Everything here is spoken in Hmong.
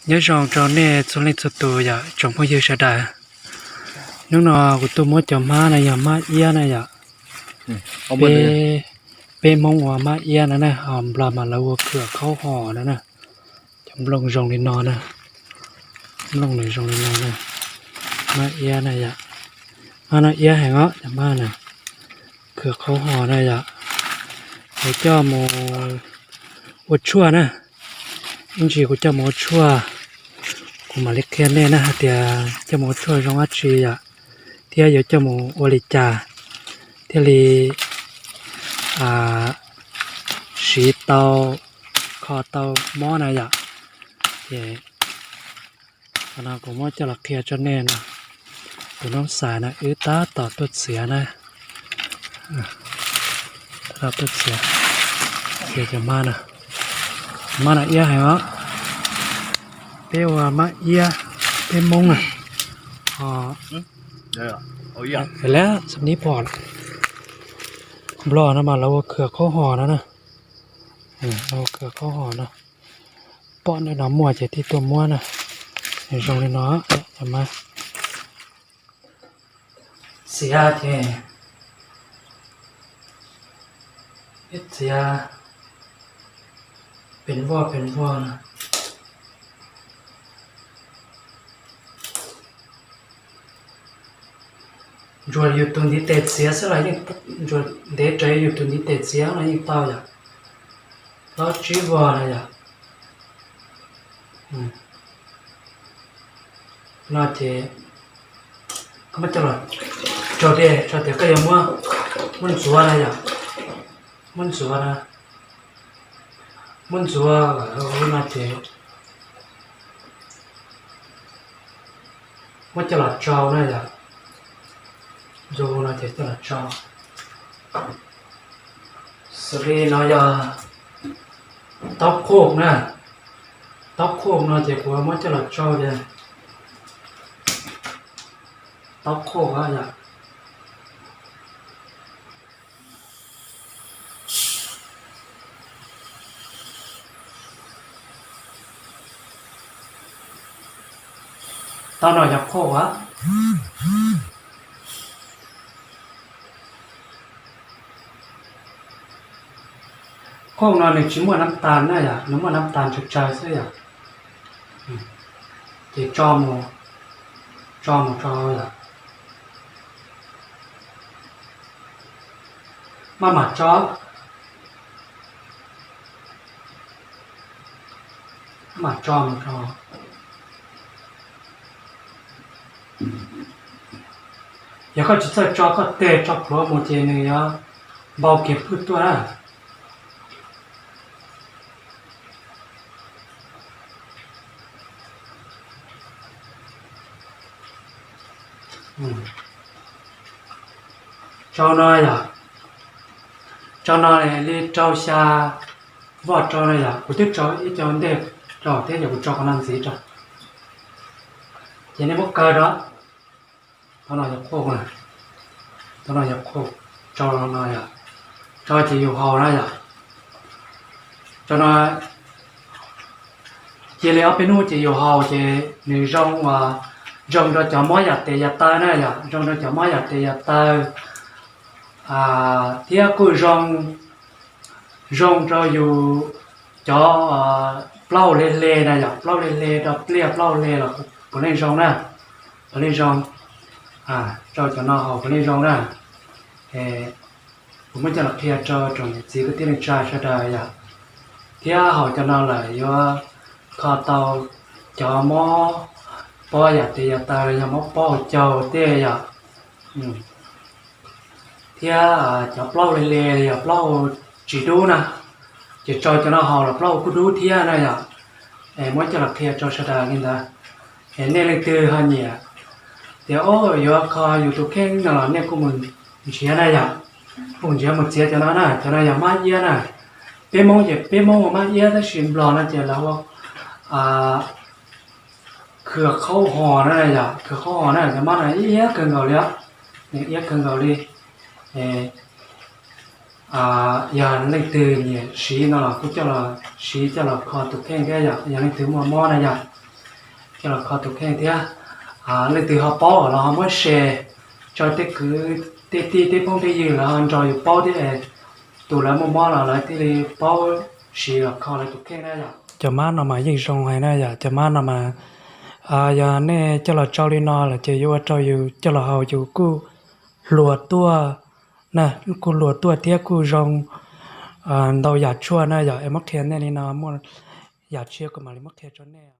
Nyob zoo rau nej txhua leej txhua tus yom, tsoom phooj ywg sawv daws. Hnub no kuv tuaj muab cov hmab no yog hmab iab na yom. Peb, peb Hmoob ua hmab iab no na, ho Nplog mas lawv ua khwm khaub ho no na. Cov nplooj zoo li no na, nplooj nws zoo li no na, hmab iab na yom. Hmab no iab heev os, cov hmab na, khwm khaub ho na yom. Kuv coj mus ua tshuaj na, ib ntsis kuv coj mus ua tshuaj, kuv mam li qhia nej na hais tias coj mus ua tshuaj zoo dab tsi yom, thiab yuav coj mus ua li cas thiaj li siv tau, kho tau mob na yom. Ces qhov no kuv muab coj los qhia rau nej no. Tus noob xais no wb tab tom tuaj txiav na, tab tom tuaj txiav, txiav cov hmab no. Hmab no iab heev os. Peb ua hmab iab, peb Hmoob na. Ho, lab xam nib pom, Nplog no mas lawv ua khwm khaub ho no na, lawv ua khwm khaub ho no. Pom ntawm no muaj ces thiaj tuaj muab na. Nws zoo li no, cov hmab txiav ces ib txiav pes voj pes voj no. Ntsuas yus tus ntiv tes txiav xwb los yeej, ntsuas ntev raws yus tus ntiv tes txiav no yeej tau yom. Plaub tsib voj na yom. No ces koj muab coj los rau dej, tso tias koj yuav muab, muab ntxuav na yom, muab ntxuav na, muab ntxuav lawm no ces muab coj los tsau na yom, ntxuav no ces coj los tsau. Xws li no yog taub qhuj na, taub qhuj no ces kuv muab coj los tsau tias taub qhuj yom. Taub no yog qhuj as. Qhuj no nws tsis muaj nab tas na yom, nws muaj nab tas tsawg tsawg xwb yom. Ces tso mus, tso mus rau yom, maj mam tso, maj mam tso mus rau. Yog koj tsis txawj tso koj tej tso pluav mus ces nws yuav npau kiag pwj tuaj na. Tsau no yom, tsau no li rau xya voj tsau no yom, kuv twb tsau ib co ntej rau thiab ces kuv tsau qhov no ntxiv rau. Ces nej muab kaw rau. Thaum no yog qhuj, thaum no yog qhuj, tsau no yom, tsau ces yus haus na yom. Tsau no cia li ob peb hnub ces yus haus ces nws zoo, zoo rau cov mob yam tes yam taw na yom, zoo rau cov mob yam tes yam taw, thiab kuj zoo, zoo rau yus cov plaub hau hle hle na yom, plaub hau hle hle rau pliaj plaub hau hle los puav leej zoo na, puav leej zoo. Rau cov no haus puav leej zoo na. Kuv muab coj los qhia rau tsoom niam txiv kwv tij neej tsa sawv daws yom, thiab haus cov no lawm yuav kho tau cov mob pob yam tes yam taw los yog mob pob hauv caug tej yom, thiab cov plaub hau hle hle yog plaub hau tsis dub na, ces tsau cov no haus los plaub hau kuj dub thiab na yom. Muab coj los qhia rau sawv daws li ntawd. Es nej leej twg ho nyiam tias o yuav kho yus tus kheej no los nej kuj mus nrhiav na yom, kuj mus nrhiav mus txiav cov no na, cov no yog hmab iab na. Peb Hmoob ces peb Hmoob ua hmab iab tab sis Nplog no ces lawv ua khwm khaub ho na yom, khwm khaub ho na, cov hmab no iab kawg nkaus li os, nws iab kawg nkaus li. Yog leej twg nyiam siv no los kuj coj los siv coj los kho tus kheej thiab yom, yog leej twg muaj mob na yom. coj los kho tus kheej thiab. Leej twg ho paub los ho muab share rau tej kwv tej tij tej phooj tej ywg los ho nrog yus paub thiab es tus lawv muaj mob los lawv thiaj li paub siv los kho lawv tus kheej na yom. Cov mab no mas yeej zoo heev na yom, cov mab no mas yog nej coj los tsau li no lawm ces yuav ua rau yus coj los haus yus kuj hluas tuaj, kuj hluas tuaj thiab kuj zoo ntau yam tshuaj na yom. Es muab qhia nej li no, muaj yam tshiab kuv mam li muab qhia rau nej.